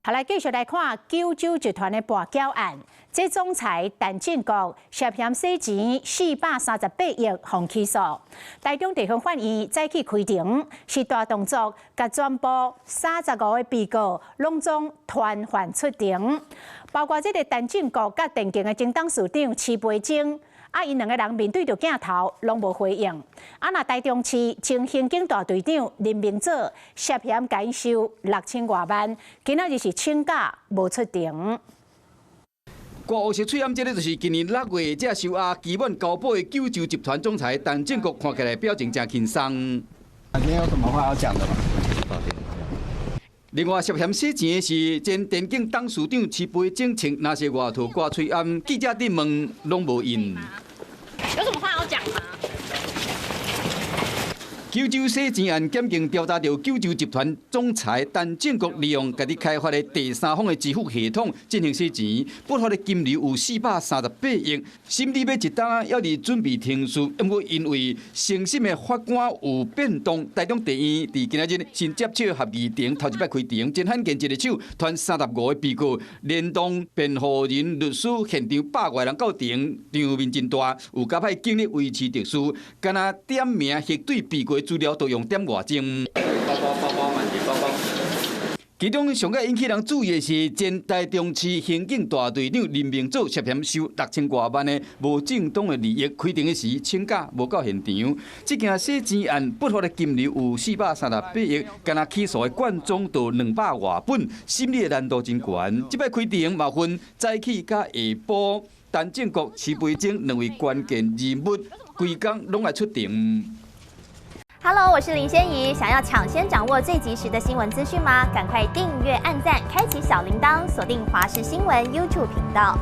好，來繼續來看九州集團的跋筊案，這總裁陳正國涉嫌洗錢438億，予起訴。台中地方法院早起開庭，是大動作，共全部35個被告攏總傳喚出庭，包括這个陳正國佮電競的前董事長徐培忠。啊！𪜶兩个人面對著鏡頭，攏無回應。啊！若台中市前刑警大隊長林明祖涉嫌共收6000外萬，今仔日是請假無出庭。歌黑色喙罨，這个就是今年6月這收押期滿交保的九州集團總裁陳正國，看起來表情誠輕鬆。你有什麼話要講的嗎？另外涉嫌洗錢的是前電競董事長徐培忠，穿藍色外套掛喙罨，記者佇問攏無應。有什麼話要講嗎？九州洗錢案檢警調查著九州集團總裁陳正國利用家己開發的第三方的支付系統進行洗錢，不法的金流有438億。審理欲一冬，猶佇準備程序，毋過因為承審的法官有變動，台中地院佇今仔日新接手合議庭頭一擺開庭，真罕見一个手傳35個被告，連同辯護人、律師，現場百外人到庭，場面真大，有較歹警力維持秩序，敢若點名核對被告資料都用點外鐘。其中上蓋引起人注意的是，前台中市刑警大隊長林明祖涉嫌收6000外萬的無正當的利益，開庭的時請假無到現場。這件洗錢案不法的金流有438億，敢若起訴的卷宗就200外本，審理的難度真懸。這擺開庭嘛分早起佮下晡，陳正國、徐培忠兩位關鍵人物，規工攏來出庭。 Hello，我是林仙怡。想要搶先掌握最及時的新聞資訊嗎？趕快訂閱、按讚、開啟小鈴鐺，鎖定華視新聞 YouTube 頻道。